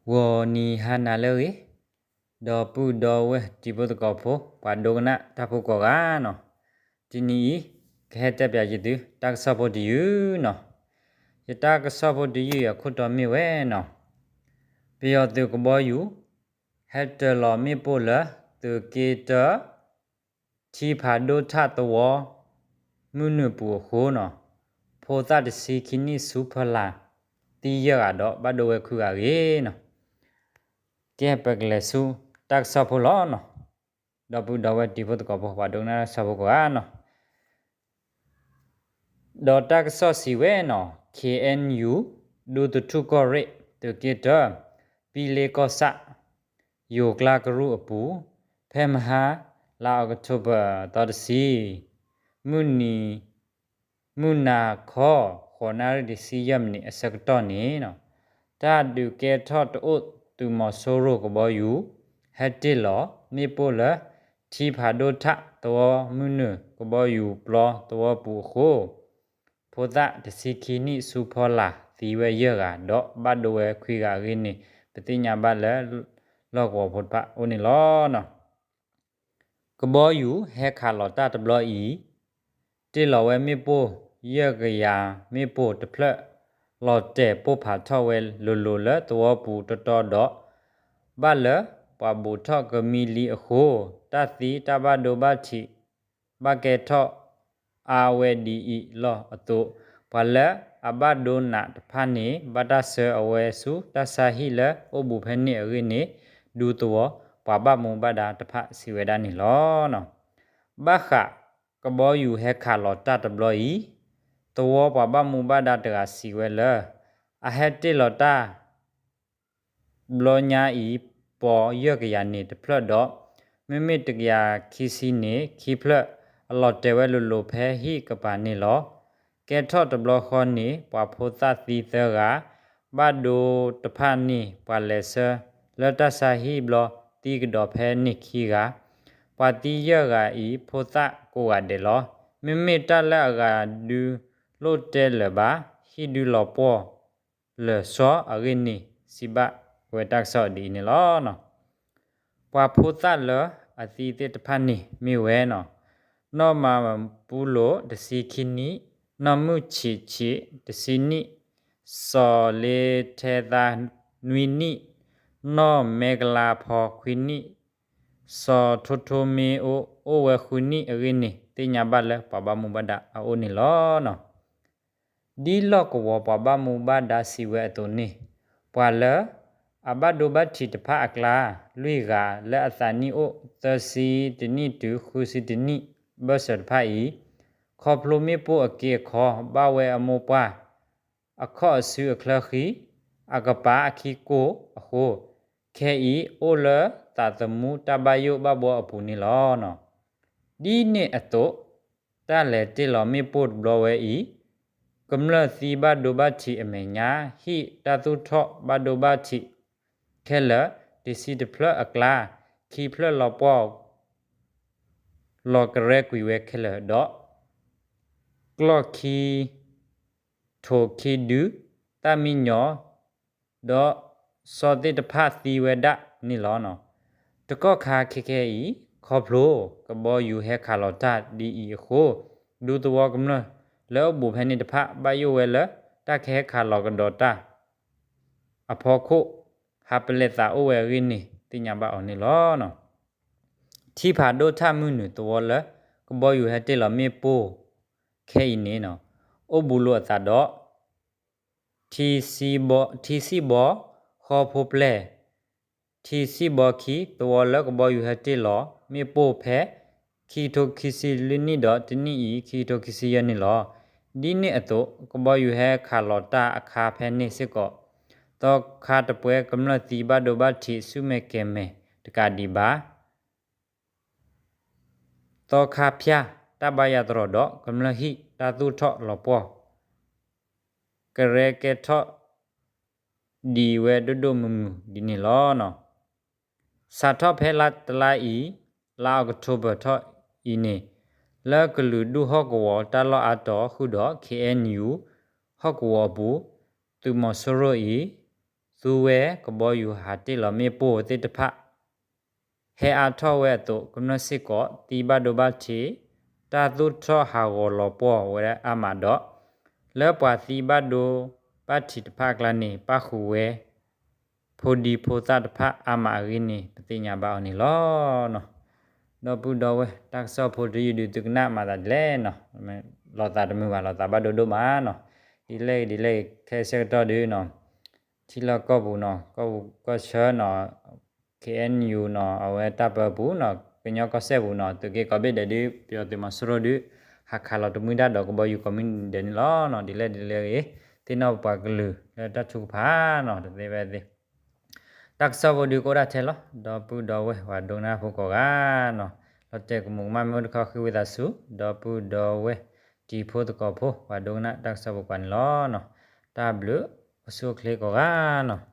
ဂီၤနံၤဟါနၤလၢအဂ့ၤ, ဒီပုၢ်ဒီဝဲၢ်တံၤဖိသကိးဖိ ပှၤဒိကနၣ်တၢ်ဖိကိးဂၤနီၤ, တနံၤအံၤ ကဟဲတဲပၠးယသု တၢ်ကစီၣ်ဖိတယုၢ်နီၤ. ယတၢ်ကစီၣ်ဖိတယုၢ်အံၤအခိၣ်တီမ့ၢ်ဝဲနီၤ, ပယီၤသုးကဘီယူၤ ဟဲတၢၤလီၤမ့ၣ်ပိၢ်လၢ သုးက့တၢ ထံဖးဒိၣ်ထၣ်သဝီ မုၢ်နုာ်ပူၤအဃိနီၤ, ဖိသၣ်တဆံခံနံၣ်ဆူဖီလာ် သံယဲၢ်ဂၤဒီး ဘၣ်ဒိဝဲခွံဂၤအဂ့ၢ်နီၤ. ကဲ ပကလဲၤဆူတၢ်ကစီၣ်ဖိလီၤနီၤ. ဒီပုၢ်ဒီဝဲၢ်တံၤဖိသကိးဖိ ပှၤဒိကနၣ်တၢ်ကစီၣ်ဖိကိးဂၤနီၤ, ဒီးတၢ်ကစီၣ်စံးဝဲနီၤ, ခ့ၣ်အဲၣ်ယူၣ် ဒူသထူၣ်ကီၢ်ရ့ၣ် သုးက့တၢ ပံလ့ကီၢ်ဆၣ် ယိၤကျါကရူၢ်အပူၤ ဖဲမဟါ လါအီးကထိဘၢၣ် သီတဆံ မုၢ်နံၤ မုၢ်နၤခီ ဃိးနၣ်ရံၣ်တဆံယဲၢ်မံးနံးအဆၢကတီၢ်န့ၣ်နီၤ, တၢ်ဒုးကဲထီၣ်တအိၣ် သုးမီၤစိရိၤကဘီယူၤ ဟဲတ့ၢ်လီၤမ့ၣ်ပိၢ်လၢ ထံဖးဒိၣ်ထၣ်သဝီမုၢ်နုာ်ကဘီယူၤပျီသဝီပူၤအဃိ ဖိသၣ်တဆံခံနံၣ်ဆူဖီလာ်သံဝဲယဲၢ်ဂၤ ဒီးဘၣ်ဒိဝဲခွံဂၤအဂ့ၢ်န့ၣ် ပသ့ၣ်ညါဘၣ်လၢ လီၢ်ကဝီၤဖိတဖၣ်အိၣ်န့ၣ်လီၤ. ကဘီယူၤဟဲခးလီၤတၢ်တဘျီအံၤ တ့ၢ်လီၤဝဲမ့ၣ်ပိၢ်ယဲၢ်ကယၤမ့ၣ်ပိၢ်တဖျၢၣ် လီၤတဲာ်ပိၢ်ဖးထီၣ်ဝဲလိၤလိၤလၢသဝီပူၤတီတီဒီး ဘၣ်လၢပှၤဘူးထီၣ်ကမံလံအဃိ တၢ်သံတၢ်ဘၣ်ဒိဘၣ်ထံး ဘၣ်ကဲထီၣ်အါဝဲဒ်အံၤလီၢ်အသိး ပှၤလၢအဘၣ်ဒိနးတဖၣ်န့ၣ် ဘၣ်တၢ်ဆှၢအဝဲဆူတၢ်ဆါဟံၣ်လၢအိၣ်ဘူးဖဲန့ၣ်အဂ့ၢ်န့ၣ် ဒူသဝီ ပှၤဘၣ်မူဘၣ်ဒါတဖၣ်စံးဝဲဒၣ်န့ၣ်လီၤ. ဘၣ်ဃးကဘီယူၤဟဲခးလီၤတၢ်တဘျီအံၤ သဝီပှၤဘၣ်မူဘၣ်ဒါတဂၤစံးဝဲလၢ အဟဲတ့ၢ်လီၤတၢ် ဘျီညါအံၤ ပိာ်ယဲၢ်ကယၤန့ၣ်တဖျၢၣ်ဒီး မ့မ့ၢ်တကယၤခံဆံန့ၣ်ခံဖျၢၣ် အလီၤတဲာ်ဝဲလိၤလိၤဖဲဟံၣ်ကပၤန့ၣ်လီၤ. ကဲထီၣ်တဘျီဃီန့ၣ် ပှၤဖိသၣ်သံသၢဂၤ, ဘၣ်ဒိတဖၣ်န့ၣ် ပှၤလဲၤဆှၢလၢတၢ်ဆါဟံၣ်ဘျီသံကဒီးဖဲန့ၣ်ခံဂၤ, ပှၤသံယဲၢ်ဂၤအံၤ ဖိသၣ်ကိးဂၤဒဲးလီၤ. မ့မ့ၢ်တၢ်လၢအဂၤဒုးလိၣ်တဲလၢၤဘၣ် ဟံၣ်ဒုးလီၤပှီၢ် လၢာ်ဆီအဂ့ၢ်န့ၣ် စံးဘၣ်ဝဲတၢ်ကစီၣ်ဒ်အံၤန့ၣ်လီၤ. ပှၤဖိသၣ်လၢအသံသ့ၣ်တဖၣ်န့ၣ်မ့ၢ်ဝဲနီၤ, နီၢ်မၤပူလိာ် တဆံခံနံၣ်, နီၢ်မုၢ်ဆံးဆံး တဆံနံၣ်, စီၤလ့ထဲသါ နွံနံၣ်, နီၢ်မဲကလါဖီ ခွံနံၣ်, စီၤထိထိမ့ၢ်အိၣ် အိၣ်ဝဲဃုနံၣ်အဂ့ၢ်န့ၣ် သ့ၣ်ညါဘၣ်လၢပှၤဘၣ်မူဘၣ်ဒါအအိၣ်န့ၣ်လီၤ. ဒ်လီၢ်ကဝီၤပှၤဘၣ်မူဘၣ်ဒါစံးဝဲအသိးန့ၣ်, ပှၤလၢအဘၣ်ဒိဘၣ်ထံးတဖၣ်အကျါ လွံၢ်ဂၤလၢအသးနံၣ်အိၣ် သၢဆံတနံၣ်တုၤဃုဆံတနံၣ် ဘၢၣ်စၢၤတဖၣ်အံၤ, ခီဖျိမ့ၣ်ပိၢ်အက့အခီ ဘၣ်ဝဲအမိၢ်ပှၢ် အခီၣ်အစုအချၢဃံ, အကပၤအခံကိၢ်အဃိ, ခဲအံၤအိၣ်လၢသးသမူတၢ်ဘၣ်ယိၣ်ဘၣ်ဘှီအပူၤန့ၣ်လီၤ. ဒ်န့ၣ်အသိး, တၢ်လဲၤတ့ၢ်လီၤမ့ၣ်ပိၢ်တဘျီဝဲအံၤ, ကမျၢၢ်သံဘၣ်ဒိဘၣ်ထံးအမဲာ်ညါ ဟံၣ်တၢ်သူၣ်ထီၣ်ဘၣ်ဒိဘၣ်ထံးခဲလၢာ်, တဆံတဖျၢၣ်အကျါ ခံဖျၢၣ်လီၤပှီၢ် လီၤကရဲကွံာ်ဝဲခဲလၢာ်ဒီး ကျီၢ်ခံ ထိၣ်ခံဒု သၣ်မံယီၤ ဒီးဆီသ့ၣ်တဖၣ်သံဝဲဒၣ်န့ၣ်လီၤ. တကီၢ်ခါခဲခဲအံၤ ခီဖျိကဘီယူၤဟဲခးလီၤတၢ်ဒ်အံၤအဃိ, ဒူသဝီကမျၢၢ်လၢအအိၣ်ဘူးဖဲန့ၣ်တဖၣ် ဘၣ်ယိၣ်ဝဲလၢတၢ်ကဟဲခးလီၤကဒီးတၢ် အဖီခိၣ် ဟးပလဲၤသးအိၣ်ဝဲအဂ့ၢ်န့ၣ် သ့ၣ်ညါဘၣ်အီၤန့ၣ်လီၤ. ထံဖးဒိၣ်ထၣ်မုၢ်နုာ်သဝီလၢ ကဘီယူၤဟဲတ့ၢ်လီၤမ့ၣ်ပိၢ်ခဲအံၤန့ၣ် အိၣ်ဘူးလိာ်အသးဒီး ထံစံၣ်ဘီ ထံစံၣ်ဘီ ဃီဖိပျဲၢ် ထံစံၣ်ဘီခံ သဝီလၢကဘီယူၤဟဲတ့ၢ်လီၤမ့ၣ်ပိၢ်ဖဲ ခံကထိခံဆံလွံၢ်နံၣ်ဒီးတနံၣ်အံၤ ခံကထိခံဆံယဲၢ်နံၣ်လီၤ. ဒ်န့ၣ်အသိး ကဘီယူၤဟဲခးလီၤတၢ်အခါဖဲန့ၣ်စ့ၢ်ကီး သီခါတပှဲၤကမျၢၢ်သံဘၣ်ဒိဘၣ်ထံးဆူမဲာ်ကဲၤမဲာ်တကးဒံးဘၣ် သီခါဖၠၣ်တၢ်ဘါယွၤတရီၤဒီးကမျၢၢ်ဟံၣ်တၢ်သူၣ်ထီၣ်လီၤပှီၢ် ကရဲကဲထီၣ်ဒံးဝဲဒိၣ်ဒိၣ်မုၢ်မုၢ်ဒ်န့ၣ်လီၤ. စးထီၣ်ဖဲလါတလါအံၤ လါအီးကထိဘၢၣ်ထီၣ်အံၤန့ၣ် လၢကလုာ်ဒူၣ်ဟီၣ်ကဝီၤတၢ်လီၢ်အါတီၤဃုာ်ဒီး ခ့ၣ်အဲၣ်ယူၣ် ဟီၣ်ကဝီၤအပူၤ သုးမီၤစိရိၤအံၤ သူဝဲကဘီယူၤဟးတ့ၢ်လီၤမ့ၣ်ပိၢ်သ့ၣ်တဖၣ် ဟဲအါထီၣ်ဝဲအသိး ကမျၢၢ်စ့ၢ်ကီး သံဘၣ်ဒိဘၣ်ထံး တၢ်သူၣ်ထီၣ်ဟးဂီၤလီၤပှီၢ်ဝဲအါမးဒီး လၢပှၤသံဘၣ်ဒိဘၣ်ထံးတဖၣ်အကျါန့ၣ် ပၣ်ဃုာ်ဝဲ ဖိဒံဖိသၣ်တဖၣ်အါမးအဂ့ၢ်န့ၣ် ပသ့ၣ်ညါဘၣ်အီၤန့ၣ်လီၤ. ဒီပုၢ်ဒီဝဲၢ် တၢ်ကစီၣ်ဖိတယုၢ်ဒုးသုကနၣ်မၤသးဒ်လဲၣ်နီၤ, လီၤသးတမုာ်ဘၣ် လီၤသးဘၣ်ဒိဒိၣ်မးနီၤ, ဒ်လဲၣ်ဂ့ၤဒ်လဲၣ်ဂ့ၤ ခဲအံၤဆၢကတီၢ်ဒုးနီၤ ထံလီၢ်ကီၢ်ပူၤနီၤ ကီၢ်ပူၤကီၢ်ဆၢနီၤ ခ့ၣ်အဲၣ်ယူၣ်နီၤ အဝဲတၢ်ပၢပူၤနီၤ ကညီကီၢ်စဲၣ်ပူၤနီၤ သုးက့ကိးဘ့ၣ်ဒဲးဒုး ပယီၤသုးမီၤစိရိၤဒုး ဟးခးလီၤတမှံတၢ်ဒီးကဘီယူၤကိးမုၢ်နံၤဒဲးန့ၣ်လီၤ. ဒ်လဲၣ်ဒ်လဲၣ်ဂ့ၤ သ့ၣ်နီၣ်ပပှၤကလုာ်လၢတၢ်ထုကဖၣ်နီၤ တသ့ဝဲသ့ၣ် တၢ်ကစီၣ်ဖိဒုးကအိၣ်ဒၣ်ထဲလီၤ. ဒီပုၢ်ဒီဝဲၢ် ပှၤဒိကနၣ်ဖိကိးဂၤနီၤ လီၤတဲာ်ကမူးကမၣ်မ့ၢ်အိၣ်တခီဃ့ဝံသးစူၤ ဒီပုၢ်ဒီဝဲၢ် တံၤဖိသကိးဖိ ပှၤဒိကနၣ်တၢ်ကစီၣ်ဖိကိးဂၤန့ၣ်လီၤ. တၢ်ဘျုးအိၣ်ဆူၣ်အိၣ်ချ့ကိးဂၤနီၤ.